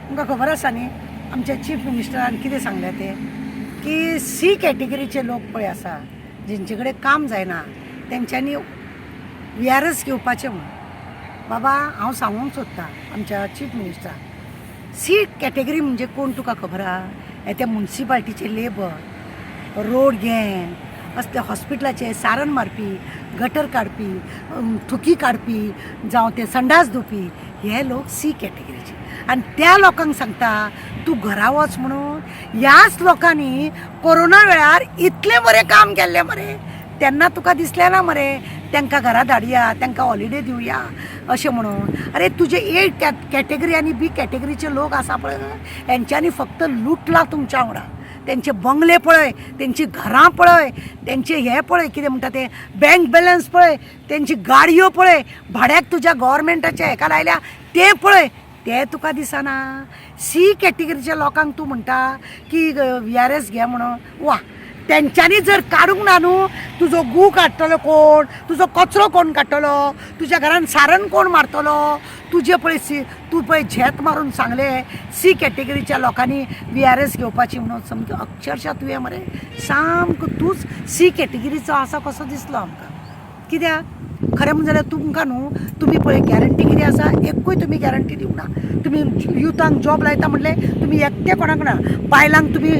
तुमकां खबर आसा न्ही आमच्या चीफ मिनिस्टरान कितें सांगलें तें, की सी कॅटेगरीचे लोक पळय आसा जेंचे कडेन काम जायना तेंच्यांनी we R S घेवपाचें म्हणून. बाबा हांव सांगूंक सोदतां आमच्या चीफ मिनिस्टराक, सी कॅटेगरी म्हणजे कोण तुका खबर आहा? हे ते मुन्सिपाल्टीचे लेबर, रोड गँग, असले हॉस्पिटलाचे सारण मारपी, गटर काडपी, थुकी काडपी, जावं ते संडास धुवपी, हे लोक सी कॅटेगरीचे. आनी त्या लोकांक सांगता तूं घरा वच म्हणून. ह्याच लोकांनी कोरोना वेळार इतलें बरें काम केल्लें मरे, तेन्ना तुका दिसलें ना मरे तांकां घरा धाडया, तांकां हॉलिडे दिवया अशें म्हणून. अरे तुजे ए कॅटेगरी आनी बी कॅटेगरीचे लोक आसा पळय, हेंच्यांनी फक्त लुटला तुमच्या वांगडा. तेंचे बंगले पळय, तेंची घरां पळय, तेंचे हे पळय, कितें म्हणटा ते बँक बॅलन्स पळय, तेंची गाडयो पळय, भाड्याक तुज्या गव्हर्मेंटाच्या हेका लायल्या ते पळय, ते तुका दिसना. सी कॅटेगरीच्या लोकांक तूं म्हणटा की we R S घे म्हणून. वा, तेंच्यांनी जर काडूंक ना न्हू, तुजो गू काडटलो कोण, तुजो कचरो कोण काडटलो, तुज्या घरान सारण कोण मारतलो? तुजे पळय सी, तूं पळय झेत मारून सांगलें सी कॅटेगरीच्या लोकांनी we R S घेवपाची म्हणून, सामकें अक्षरशा तुवें मरे सामको तूंच सी कॅटेगरीचो आसा कसो दिसलो आमकां. कित्याक खरें म्हणून जाल्यार तुमकां न्हू, तुमी पळय गॅरंटी कितें आसा, एकूय तुमी गॅरंटी दिवंक ना. तुमी युथांक जॉब लायता म्हणलें, तुमी एकटे कोणाक ना. बायलांक तुमी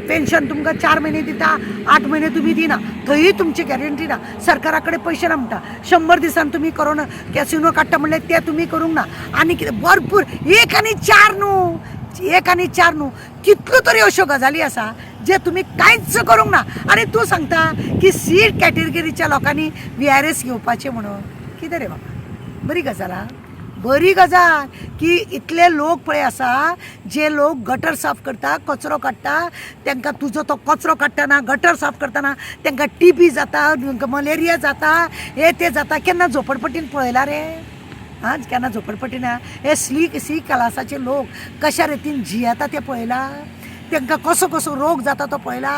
पेन्शन तुमकां 4 म्हयने दिता, 8 म्हयने तुमी दिना, थंयूय तुमची गॅरंटी ना. सरकारा कडेन पयशे ना म्हणटा. 100 दिसान तुमी कोरोना कॅसिनो काडटा म्हणलें, तें तुमी करूंक ना. आनी कितें भरपूर 1 आनी 4 न्हू, 1 आनी 4 न्हू, कितल्यो तरी अश्यो गजाली आसा जे तुमी कांयच करूंक ना. आनी तूं सांगता की सी कॅटेगरीच्या लोकांनी we R S घेवपाचें म्हणून. कितें रे बाबा, बरी गजाल आहा, बरी गजाल की इतले लोक पळय आसा जे लोक गटर साफ करता, कचरो काडटा, तांकां तुजो तो कचरो काडटना, गटर साफ करतना तांकां टीबी जाता, मलेरिया जाता, हे ते जाता. केन्ना झोपडपट्टीन पळयला रे? आं, केन्ना झोपडपट्टीन हे सी क्लासाचे लोक कशा रितीन जियेता ते पळयला? तांकां कसो कसो रोग जाता तो पळयला?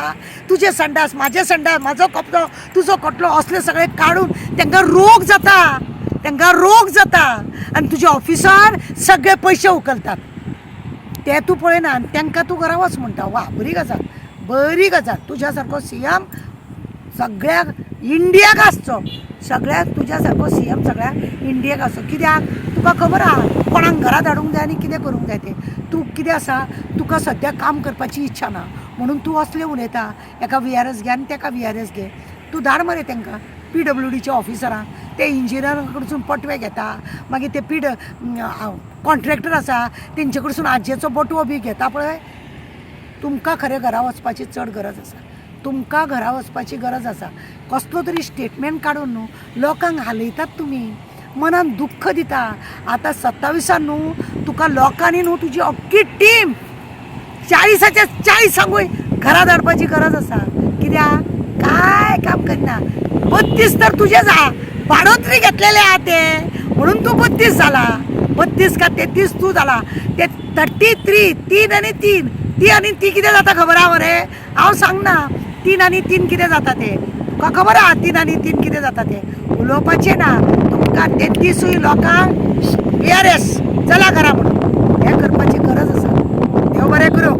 तुजे संडास, म्हाजे संडास, म्हाजो कपडो, तुजो कपडो, असले सगळे काडून तांकां रोग जाता, तांकां रोग जाता. आनी तुजे ऑफिसार सगळे पयशे उखलतात ते तूं पळयना, आनी तांकां तूं घरा वच म्हणटा. वा, बरी गजाल, बरी गजाल. तुज्या सारको सी एम सगळ्याक इंडियाक आसचो, सगळ्याक तुज्या सारको सी एम सगळ्या इंडियाक आसचो. कित्याक तुका खबर आहा कोणाक घरा धाडूंक जाय आनी कितें करूंक जाय तें. तूं कितें आसा, तुका सद्या काम करपाची इच्छा ना म्हणून तूं असलें उलयता. एका we R S घे आनी तेका we R S घे. तूं धाड मरे तांकां पी डब्ल्यू डीच्या ऑफिसरांक, ते इंजिनियरां कडसून पटवे घेता, मागीर ते पी कॉन्ट्रॅक्टर आसा तेंचे कडसून आजयेचो बटवो बी घेता पळय. तुमकां खरें घरा वचपाची चड गरज आसा, तुमकां घरा वचपाची गरज आसा. कसलो तरी स्टेटमेंट काडून न्हू लोकांक हालयतात तुमी, मनान दुख्ख दिता. आतां 27 न्हू तुका लोकांनी न्हू तुजी अख्खी टीम 40च्या 40 सांगूय घरा धाडपाची गरज आसा. कित्याक काय काम करिना. 32 तर तुजेच आहा, भाडोत्री घेतलेले आहा ते, म्हणून तूं 32 जाला, 32 का 33 तूं जाला. ते 33, 3 आनी 3, ती आनी ती कितें जाता खबर आहा मरे? हांव सांगना 3 आनी 3 कितें जाता तें, तुका खबर आहा 3 आनी 3 कितें जाता तें. उलोवपाचें ना तुमकां 33 लोकांक we R S चला घरा म्हणून हें करपाची गरज आसा. देव बरें करूं.